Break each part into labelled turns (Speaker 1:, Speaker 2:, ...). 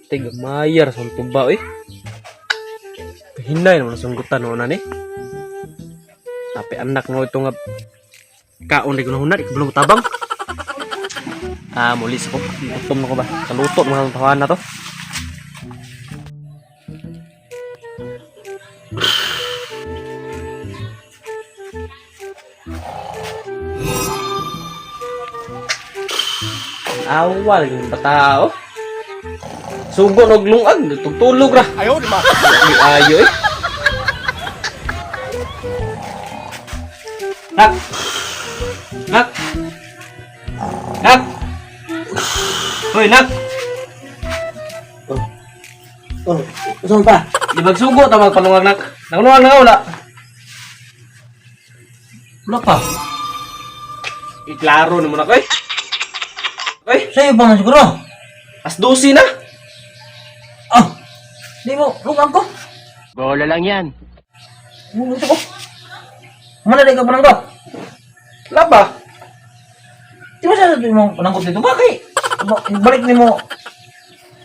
Speaker 1: Tiga mayar sa tuba eh. Hinay naman ang sunggutan noon ni. Tapi anak no ito nga kaon di ko na hunat, ikaw tabang. Ah, muli sa ko. Gutom na ko ba? Kaluto naman ang tawanan na to. Awal yung batao. Sugo og lungag, tugtulog ra.
Speaker 2: Ayaw, di ba?
Speaker 1: Di ayo eh. Nak. Nak. Nak. Hoy, nak.
Speaker 3: Oh, saan pa?
Speaker 1: Di magsugo ta magpalungag nak. Naglungag na ka wala.
Speaker 3: Wala pa.
Speaker 1: Iklaro naman ako eh. Hoy,
Speaker 3: Sa'yo pa man siguro.
Speaker 1: as 12 na.
Speaker 3: Ah, di mo, lugang ko.
Speaker 2: Bola lang yan.
Speaker 3: Ano ito ko? Mana di ka pananggap?
Speaker 1: Wala ba?
Speaker 3: Di ba sa ito mong pananggap dito? Bakit? Balik ni mo.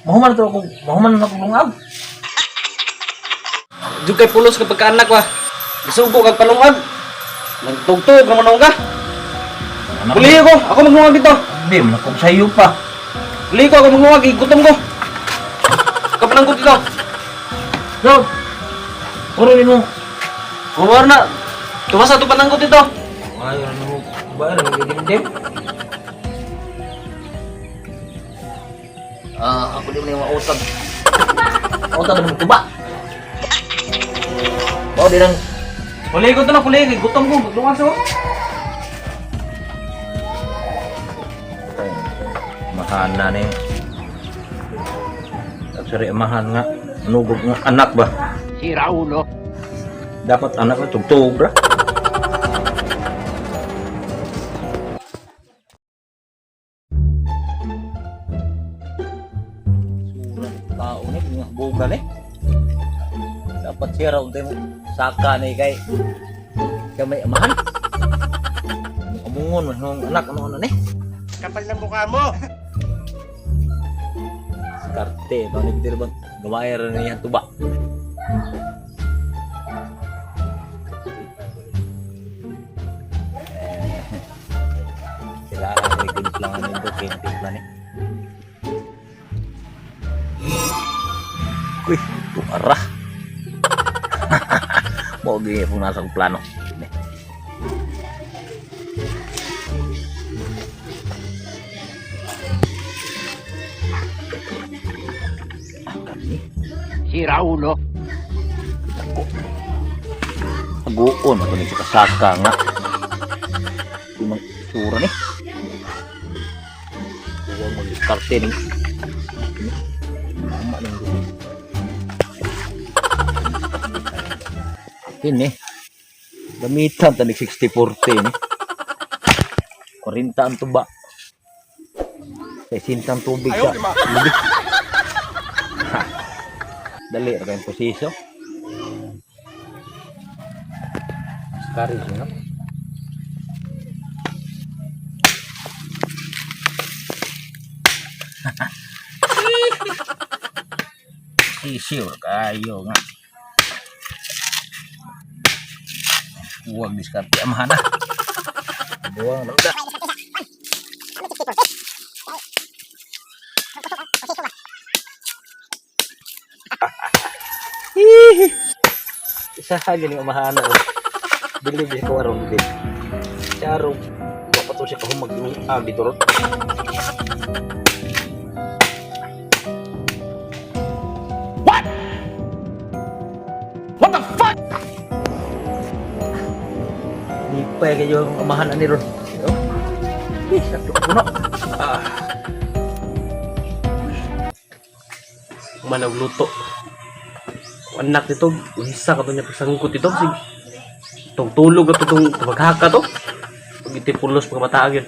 Speaker 3: Mahuman na to ako, mahuman na ako lungag.
Speaker 1: Jud kay pulos kapag kaanak wa. Gisugo kag palungag. Nagtugtog naman ako ka.
Speaker 3: Anak,
Speaker 1: Uli ko, ako maglungag dito.
Speaker 3: Hindi mo na kung sa'yo pa.
Speaker 1: Uli ko, ako maglungag, gutom ko. Kapananggot dito.
Speaker 3: So, puro ni mo.
Speaker 1: Kumar na. Tumasa ito pananggot dito.
Speaker 3: Ay, ano mo, ba, ano mo, dim Ah, ako di mo na yung mautag. Mautag na mo tuba. Bao di lang.
Speaker 1: Uli ko ito na, uli. Gutom ko, maglungag sa ko.
Speaker 3: Amahan na ni. Sorry, amahan nga. Nugog nga anak ba?
Speaker 2: Si Raulo.
Speaker 3: Dapat anak na tugtog ra. Tao ni nga boga ni. Dapat siya ra untay mo saka ni kay kay may amahan. Amungon man nung anak ano ano ni.
Speaker 2: Kapal ng mukha mo.
Speaker 3: Skarte to ni diri bang gamay ra niya tuba. Kailangan may timplangan nito, timpla ni. Uy, tuara. Mo gyud pong nasa akong plano. Ini. Ah, kami.
Speaker 2: Si Raulo.
Speaker 3: Ako. Aguon ato ni kasaka nga. Imang sura ni. Huwag mag-diskarte ni. Tama lang gusto. Ini. Gamitan ta ni 60-40 ni. 40 ang tuba. 60 ang tubig
Speaker 2: Ayaw,
Speaker 3: sa.
Speaker 2: di ba?
Speaker 3: Lubi. Ha. Dali ra kayong proseso. Kari siya. Sisiw kayo nga. Huwag diskarte amahan na. Buwang lang da. Isa ha ganing amahan na. Dili di ko aron din. Charo. Wa pa to siya kahumag ah dito ron.
Speaker 2: What? What the fuck?
Speaker 3: Lipay kayo ang amahan ani ron. Eh, sakto puno. Ah,
Speaker 1: Manag luto. Anak nito, unsa ka to niya pagsangkot ito. Sig, tugtulog ka to itong tumaghaka to. Pag iti pulos pagkabataan yun.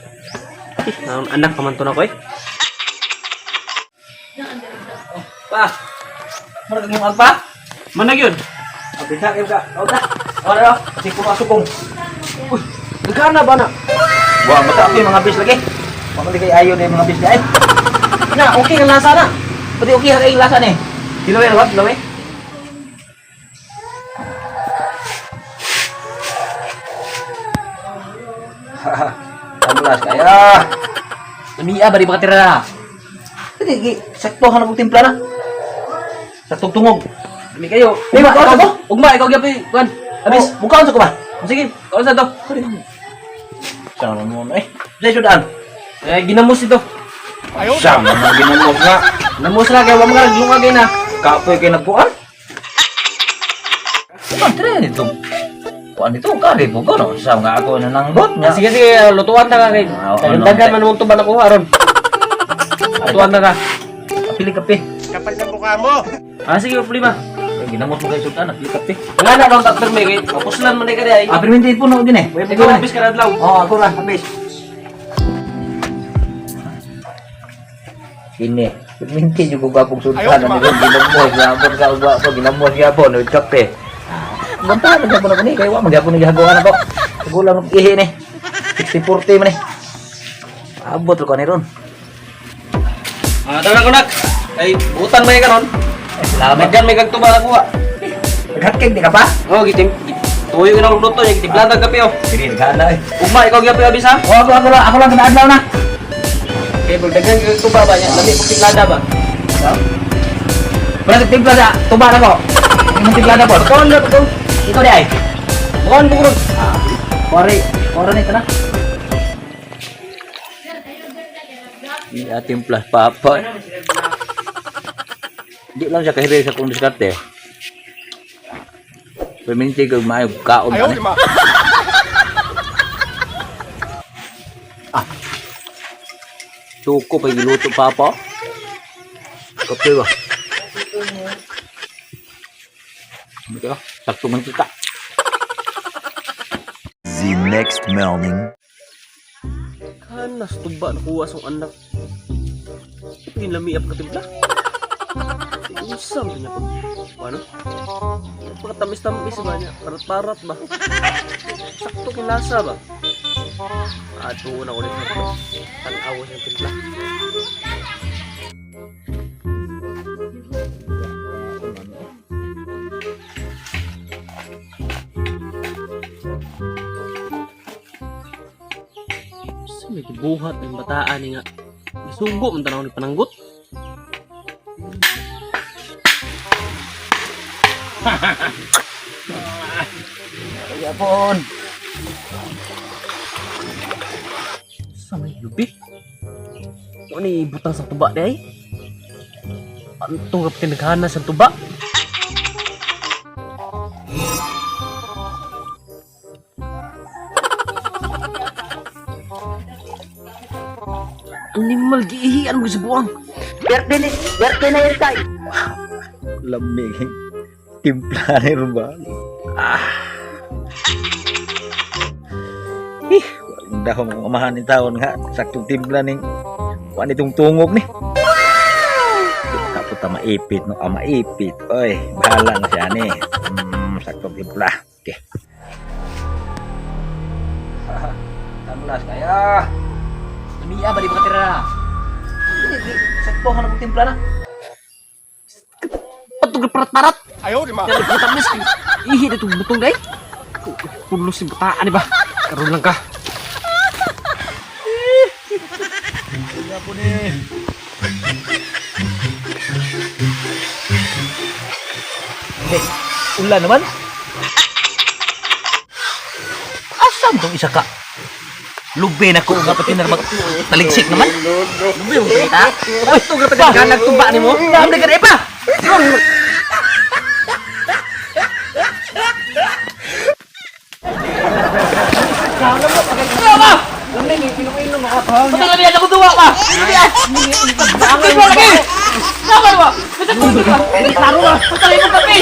Speaker 1: Eh, ang anak naman to na ko eh.
Speaker 3: pa. Mura kang pa.
Speaker 1: Manag yun.
Speaker 3: Abita kayo ka. O ta. Ora, si ko masukong.
Speaker 1: Nagana ba na?
Speaker 3: Wa mata ako yung mga bis lagi. Wa man kay ayo na yung mga bis ay.
Speaker 1: Na, okay ang lasa na.
Speaker 3: Pati okay ha kay lasa ni. Kilowe ra kilowe. Tamulas kaya.
Speaker 1: Lamia ba di ba katira na?
Speaker 3: Pati gi sakto hanap og timpla na. Saktong tungog.
Speaker 1: Lami kayo.
Speaker 3: May
Speaker 1: Ugma,
Speaker 3: bukaon
Speaker 1: ikaw
Speaker 3: sa to?
Speaker 1: Ugma, ikaw gyapon. Kuan. Abis.
Speaker 3: Oh, bukaon sa ko ba?
Speaker 1: Sige, kaon sa to.
Speaker 3: Sama mo eh. Sa sudan.
Speaker 1: Eh, ginamos ito.
Speaker 3: Sama mo ginamos nga.
Speaker 1: Ginamos na kay wa mga naglungag na.
Speaker 3: Kapoy kay nagkuan. Kuan tira nito. Kuan nito kari po ko no. Sa nga ako nananggot
Speaker 1: Ah,
Speaker 3: nga.
Speaker 1: sige, sige, lutuan ta ka kay.
Speaker 3: Ah, oo,
Speaker 1: Dagdagan man mong tuba nakuha ron. Lutuan ta ka.
Speaker 3: Pili kape.
Speaker 2: Kapal ng mukha mo!
Speaker 1: Ah, sige, problema.
Speaker 3: Ay, ginamos mo kay sultan, pili kape.
Speaker 1: Nga na daw Dr. May kay mapuslan man di ka di ay.
Speaker 3: Ah, pero hindi po no din eh.
Speaker 1: Ikaw abis ka na adlaw.
Speaker 3: Oh, ako ra, kapis. Kini, minti yung gugapong sultan ano yung ginamos gyapon ka ugwa ko ginamos gyapon with kape. Bantahan man gyapon ako ni kay wa man gyapon gihaguan ako. Gulang og ihi ni. 60-40 man ni. Abot ko ni ron.
Speaker 1: Ah, tara ko nak. Ay, butan may karon.
Speaker 3: Eh, salamat.
Speaker 1: Daghan may kag tuba nakuha.
Speaker 3: Naghatkig di ka pa?
Speaker 1: Oh, gitim. Tuyo ka na luto niya, gitimplada kape oh.
Speaker 3: Dili naghala eh.
Speaker 1: Ugma ikaw gyapon abis ha.
Speaker 3: Oh, ako lang kada adlaw na.
Speaker 1: Kay daghan kag tuba ba niya, lami pag timplada ba.
Speaker 3: Wala timpla sa tuba na ko. Imong timplada po.
Speaker 1: Kaon na ko.
Speaker 3: Ikaw di ay.
Speaker 1: Kaon ko ron.
Speaker 3: Ah, Kore, kore ni na. Iya timpla papa. Di lang siya kahiri sa kung diskarte. Perminti ko maayo kaon
Speaker 2: Ayaw,
Speaker 3: ba ni.
Speaker 2: lima!
Speaker 3: Tuko pa giluto papa. Kape ba? Ano ka? Sakto man kita.
Speaker 4: The next morning.
Speaker 1: Kanas tuba nakuha sa anak. Ito yung lami up katimpla. Usam din ako. Ano? Pagkatamis-tamis ba niya? Parat-parat ba? Sakto kinlasa ba? Ato na ulit na ito. Tanawa siyang timpla. Sa may gibuhat ng bataan ni nga. Isugo man tanaw ni pananggot.
Speaker 3: Yapon.
Speaker 1: Sa may lubi. Ano ni butang sa tuba day? Antong ka pinaghana sa tuba? Animal giihian mo sa buwang.
Speaker 2: Berte na yun tayo!
Speaker 3: Lamig. Timpla ni ba? Ah. Ih, dahon kong amahan ni taon nga. Saktong timpla ning kuan itong tungog ni. Kapot ta maipit no, ah, maipit. Oy, bahala na siya ni. Saktong timpla. Okay. Tamulas kaya.
Speaker 1: Lamia ba di ba katira na?
Speaker 3: Sakto hanap timpla na.
Speaker 1: Patugol parat-parat.
Speaker 2: Ayaw, lima!
Speaker 1: Dali butang mis. Ihi dito butong day. Pulos si bataan di ba? Karon lang ka.
Speaker 3: Ulan naman. Asam tong isa ka? Lubi na ko nga pati na mag taligsik naman.
Speaker 1: Lubi mo kita. Uy, tugol pa ka nagtumba nimo.
Speaker 3: Dami ka na ipa.
Speaker 1: Patay na ako duwa ka. Patay mo lagi. Tama ba? Patay mo kape. Laro ba? Patay mo kape.